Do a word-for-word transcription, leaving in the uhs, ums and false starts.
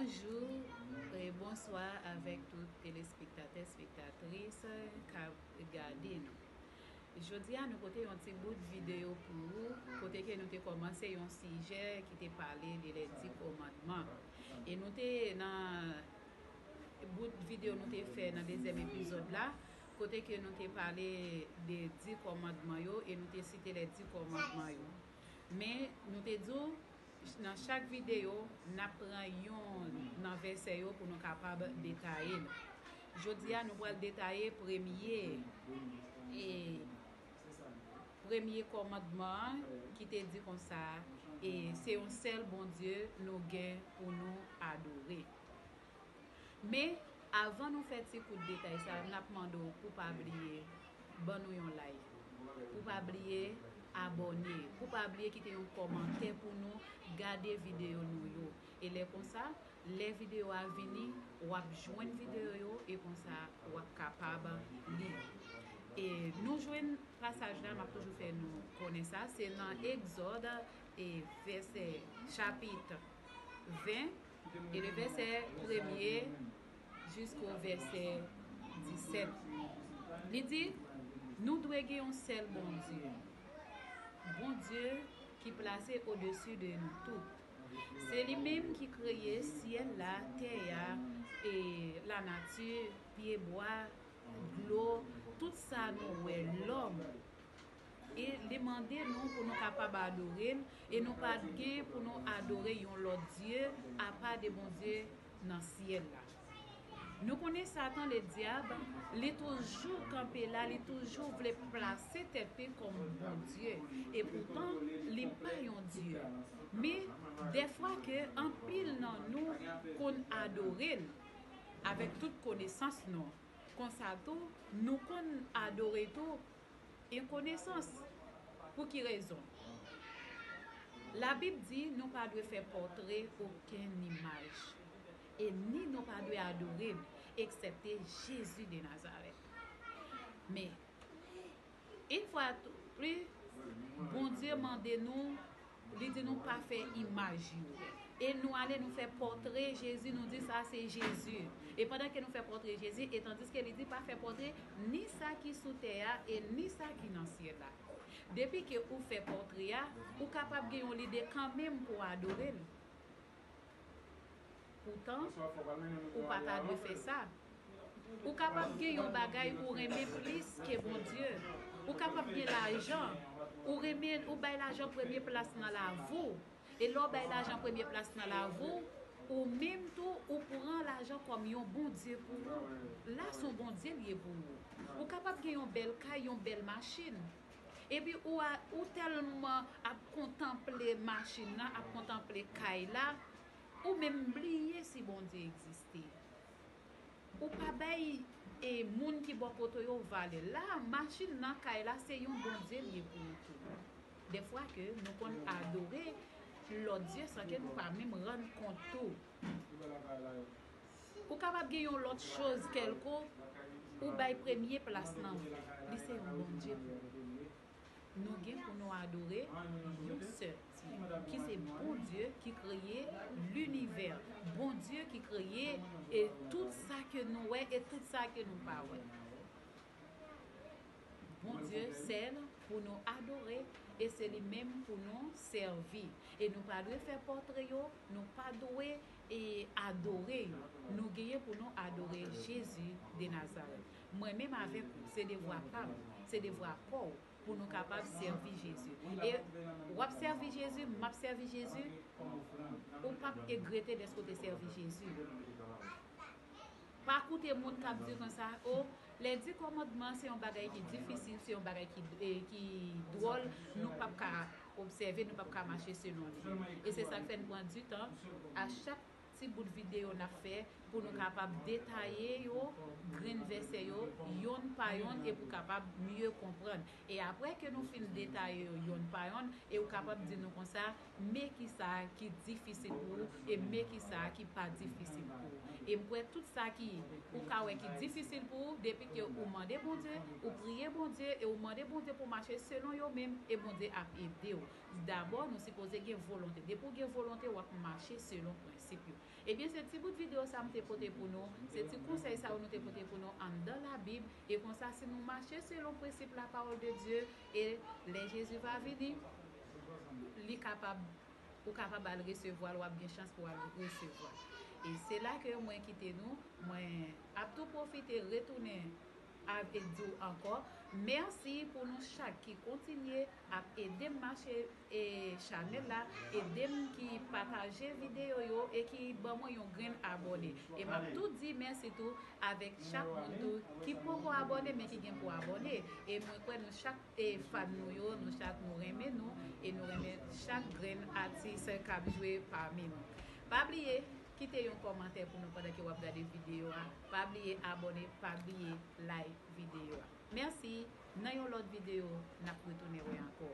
Bonjou e bonswa avèk tout telespektatè, spektatris k ap gade nou. Jodi a, nou pote yon ti bout videyo pou ou, kote ke nou te kòmanse yon sijè ki te pale de lè di kòmandman. E nou te nan bout videyo nou te fè nan dezyèm epizòd la, kote ke nou te pale de di kòmandman yo e nou te site lè di kòmandman yo. Men, nou te di w, nan chak videyo, n ap pran youn nan vèsè yo pou nou kapab detaye l. Jodi a, nou pral detaye premye, e, premye kòmandman an ki te di konsa, e, se yon sèl Bondye nou gen pou nou adore. Men, avan nou fè ti kout detay sa, n ap mande w pou pa bliye ban nou yon like, pou pa bliye abòne, pou pa bliye kite yon kòmantè pou nou gade videyo nou yo. E lè konsa, lè videyo a vini, w ap jwenn videyo yo e konsa w ap kapab li. E nou jwenn pasaj la, m ap toujou fè nou konnen sa, se nan Egzòd e vèsè chapit ven, e le vèsè premye jisko vèsè disèt. Li di, nou dwe gen yon sèl Bondye, Bondye ki plase odesi de nou tout. Se li menm ki kreye syèl la, tè a, e lanati, pyebwa, dlo, tout sa nou wè, lòm. E li mande nou pou nou kapab adore l, e nou pa gen pou nou adore yon lòt dye apa de Bondye nan syèl la. Nou konnen Satan, ledyab, li toujou kanpe la, li toujou vle plase tèt li kòm Bondye. E poutan, li pa yon dye. Men, dèfwa ke anpil nan nou konn adore l avèk tout konesans nou. Konsa tou, nou konn adore tou yon konesans. Pou ki rezon? Labib di nou pa dwe fè pòtre okenn imaj, e ni nou pa dwe adore l, eksepte Jezi de Nazarèt. Men, yon fwa tou pli, Bondye mande nou, li di nou pa fè imaj yo. E nou ale, nou fè pòtre Jezi, nou di sa se Jezi. E pandan ke nou fè pòtre Jezi, e tandiske li di pa fè pòtre ni sa ki sou tè a, e ni sa ki nan syèl la. Depi ke ou fè pòtre a, ou kapab gen yon lide kanmenm pou w adore l. Poutan, ou pa ta dwe fè sa. Ou kapab gen yon bagay ou renmen plis ke Bondye. Ou kapab gen lajan. Ou renmen, ou bay lajan premye plas nan lavi w. E lè w bay lajan premye plas nan lavi w, ou menm tou, ou pran lajan kòm yon bondye pou ou. La, se yon bondye l ye pou ou. Ou kapab gen yon bèl kay, yon bèl machin. Epi ou a, ou tèlman ap kontanple machin nan, ap kontanple kay la, ou menm bliye si Bondye egziste. Ou pa bay, e, moun ki bò kote yo valè. La, machin nan, kay la, se yon bondye l ye pou ou tou. Dèfwa ke nou konn adore lòt dye san ke nou pa menm rann kont tou. Ou kapab gen yon lòt choz kèlkonk, ou bay premye plas nan, li se yon bondye pou ou. Nou gen pou nou adore yon sèl Dye, ki se Bondye ki kreye linivè, Bondye ki kreye, e, tout sa ke nou wè e tout sa ke nou pa wè. Bondye sèl pou nou adore, e se li menm pou nou sèvi. E nou pa dwe fè pòtre yo, nou pa dwe, e, adore yo. Nou genyen pou nou adore Jezi de Nazarèt. Mwen menm avèk ou, se devwa pa m, se devwa pa w, pou nou kapab sèvi Jezi. E w ap sèvi Jezi, m ap sèvi Jezi, ou p ap egrete dèske w te sèvi Jezi. Pa koute moun k ap di konsa, o, lè di kòmandman se yon bagay ki difisil, se yon bagay ki, e, ki dwòl, nou p ap ka obsève, nou p ap ka mache selon li. E se sa k fè n pran di tan a chak ti bout videyo n ap fè, pou nou kapab detaye yo, grenn vèsè yo, yonn pa yonn, e pou kapab mye konprann. E apre ke nou fin detaye yo yonn pa yonn, e ou kapab di nou konsa, men ki sa ki difisil pou ou, e men ki sa ki pa difisil pou ou. E m kwè tout sa ki ou ka wè ki difisil pou ou, depi ke ou mande Bondye, ou priye Bondye, e ou mande Bondye pou mache selon yo menm, e Bondye ap ede w. Dabò, nou sipoze gen volonte. Depi w gen volonte, w ap mache selon prensip yo. Ebyen, se ti bout videyo sa m te pote pou nou, se ti konsèy sa yo nou te pote pou nou anndan Labib, e konsa, si nou mache selon prensip lapawòl de Dye, e lè Jezi va vini, li kapab, ou kapab al resevwa l, w ap gen chans pou al resevwa l. E se la ke mwen kite nou, mwen ap tou pwofite retounen a, e di w ankò, mèsi pou nou chak ki kontinye ap ede m mache e chanèl la, ede m ki pataje videyo yo e ki ban mwen yon grenn abòne. E m ap tou di mèsi tou avèk chak moun tou ki poko abòne, men ki gen pou abòne. E mwen kwè nou chak e fan nou yo, nou chak nou renmen nou, e nou renmen chak grenn atis k ap jwe pami nou. Pa bliye, kite yon kòmantè pou nou pandan ke w ap gade videyo a. Pa bliye abòne, pa bliye like videyo a. Mèsi, nan yon lòt videyo, n ap retounen wè ankò.